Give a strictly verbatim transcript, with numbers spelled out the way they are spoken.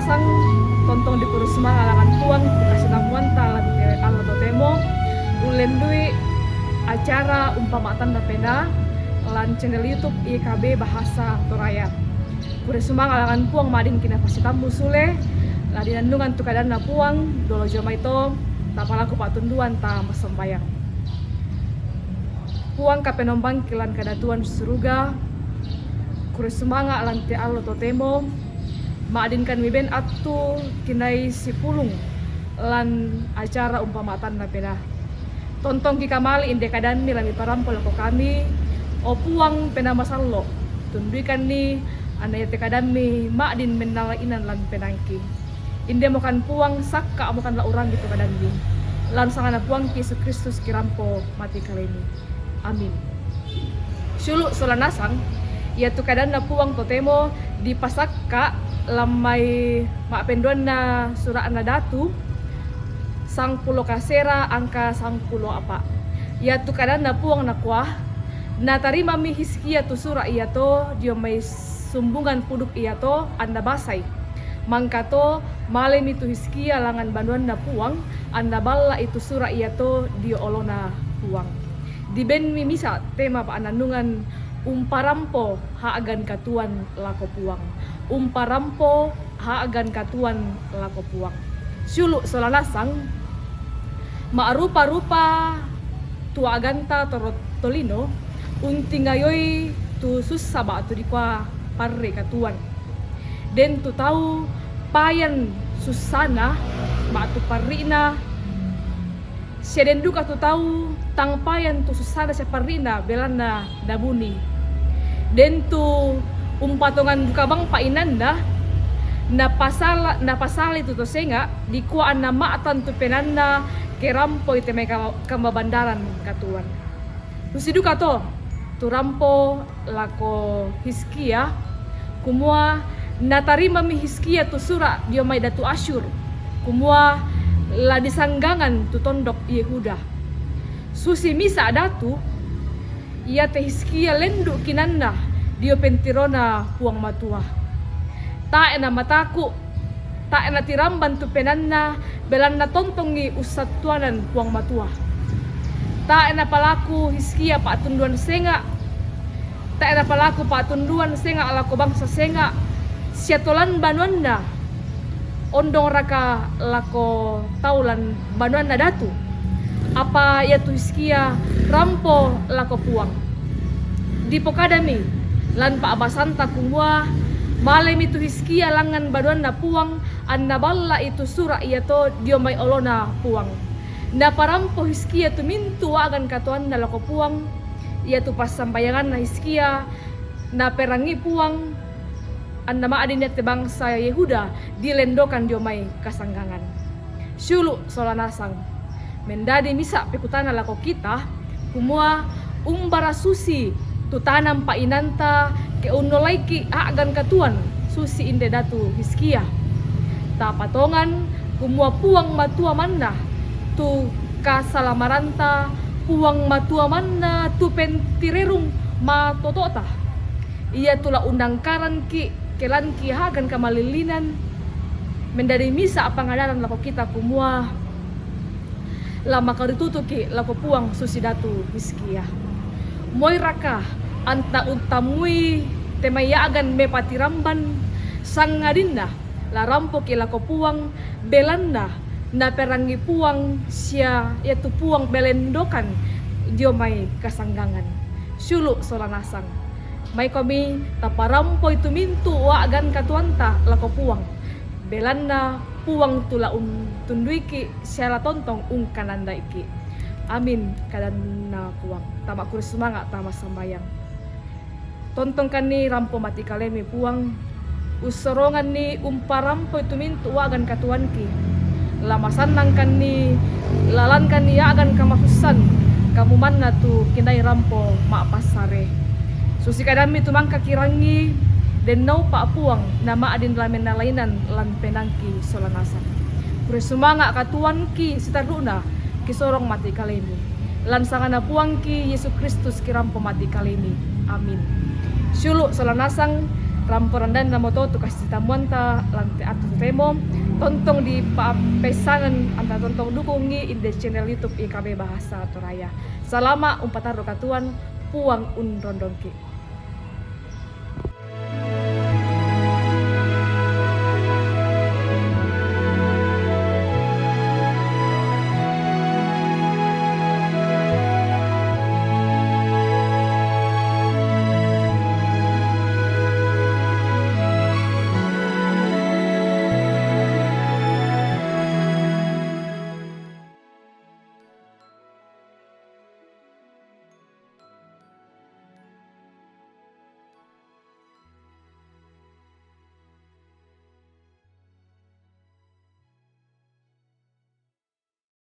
Sang tontong di kurre sumanga' langan Puang tu kasinambuanta lan te allo totemo, ullendui acara Umpama' Tanna Penaa lan channel YouTube Y K B Bahasa Toraja. Kurre sumanga' langan Puang ma'din kinapasitammu sule, la dinannungan tu kadanNa Puang, dolo jio mai to, tapalaku pa'tunduan, ta massambayang. Puang Kapenombangki lan Kadatuan Suruga, kurre sumanga' lan te allo totemo, ma'dinkan miben attu kinai sipulung lan acara Umpama' Tanna Penaa. Tontongki kamali inde kadanMi la Miparampo lako kami, o Puang Penaa Masallo', tunduikanni anna iate kadanMi ma'din mennalainan lan penaangki. Indemokan Puang, sakka'mokan la uranggi tu kadanMi. Lan sanganNa Puangki Yesu Kristus kirampo mati kalemi. Amin. Siulu' sola nasang, iatu kadanNa Puang totemo dipasakka' lan mai ma'penduanna sura'na Datu, sangpulo kasera angka sangpulo a'pa'. Iatu kadanNa Puang nakua, Natarimami Hizkia tu sura' iato dio mai sumbungan puduk iato, anna basai. Mangkato malemi tu Hizkia langngan banuanNa Puang, anna balla'i tu sura' iato dio oloNa Puang. Dibenmi misa' tema pa'nannungan, Umparampo Ha'gan Katuoan Lako Puang. Umparampo Ha'gan Katuoan Lako Puang. Siulu' sola nasang, ma'rupa-rupa tu a'ganta torro tolino untingayoi tu sussa ba'tu dikua parri' katuoan. Den tu tau payan sussana ba'tu parri'na, sia den duka tu tau tang payan tu sussana sia parri'na belanna nabuni. Den tu umpatongan duka bang pa'inanna, napasala, napasalai tu to senga', dikua anna ma'tang tu penaanna ke rampoi te mai kama-, kamabandaran katuoan. Susi duka to tu rampo lako Hizkia, kumua natarimami Hizkia tu sura' dio mai datu Asyur, kumua la disanggangan tu tondok Yehuda. Susi misa' datu, iate Hizkia lendu' kinanna dio pentirona Puang Matua. Tae' namataku', tae' natiramban tu penaanna, belanna tontongi ussattuanan Puang Matua. Tae' napalaku Hizkia pa'tunduan senga', tae' napalaku pa'tunduan senga' lako bangsa senga', sia to lan banuanna, ondongraka lako tau lan banuanna datu? Apa iatu Hizkia rampo lako Puang. Dipokadami lan pa'basanta kumua, malemi tu Hizkia langngan banuanNa Puang, anna balla'i tu sura' iato dio mai oloNa Puang. Naparampo Hizkia tu mintu' a'gan katuoanna lako Puang, iatu passambayanganna Hizkia, naperangii Puang, anna ma'din iate bangsa Yehuda dilendokan dio mai kasanggangan. Siulu' sola nasang. Mendadi misa' pekutana lako kita, kumua, umbara susi tu tanang pa'inanta ke unnolaiki' a'gan katuoan susi inde datu Hizkia? Tapatongan, kumua Puang Matua manna tu kasalamaranta, Puang Matua manna tu pentirerung matoto'ta. Iatu la unnangkaranki' ke lanki' a'gan kamalillinan, mendadi misa' pangadaran lako kita kumua, la makaritutuki' lako Puang susi datu Hizkia. Moiraka anta' uttammui te mai a'gan mepatiramban, sangadinna la rampoki' lako Puang, belanna naperangii Puang sia iatu Puang melendokan dio mai kasanggangan. Siulu' sola nasang. Maikomi taparampoi tu mintu' a'gan katuoanta lako Puang, belanna Puang tu la untunduiki' sia la tontong ungkanandaiki'. Amin, kadanNa Puang. Tama' kurre sumanga', tama' sambayang. Tontongkanni rampo mati kalemi Puang, ussoronganni umparampoi tu mintu' a'gan katuoanki. La masannangkanni, lalangkanni a'gan kamasussan, kamu manna tu kinai rampo ma'passare. Susi kadanMi tu mangka kirangi, den naupa' Puang, na ma'din la mennalainan lan penaangki sola nasang. Kurre sumanga' katuoanki sitarru'na, kisorong mati kalemi. Lan sanganNa Puangki Yesu Kristus kirampo mati kalemi. Amin. Siulu' sola nasang, Rampo randani namo to tu kasi tamuanta lan te atu totemo. Tontong di pa-, pesanan anta tontong dukungi in the channel YouTube I K B Bahasa Toraya. Salama umpataru katuoan, Puang un rondongki.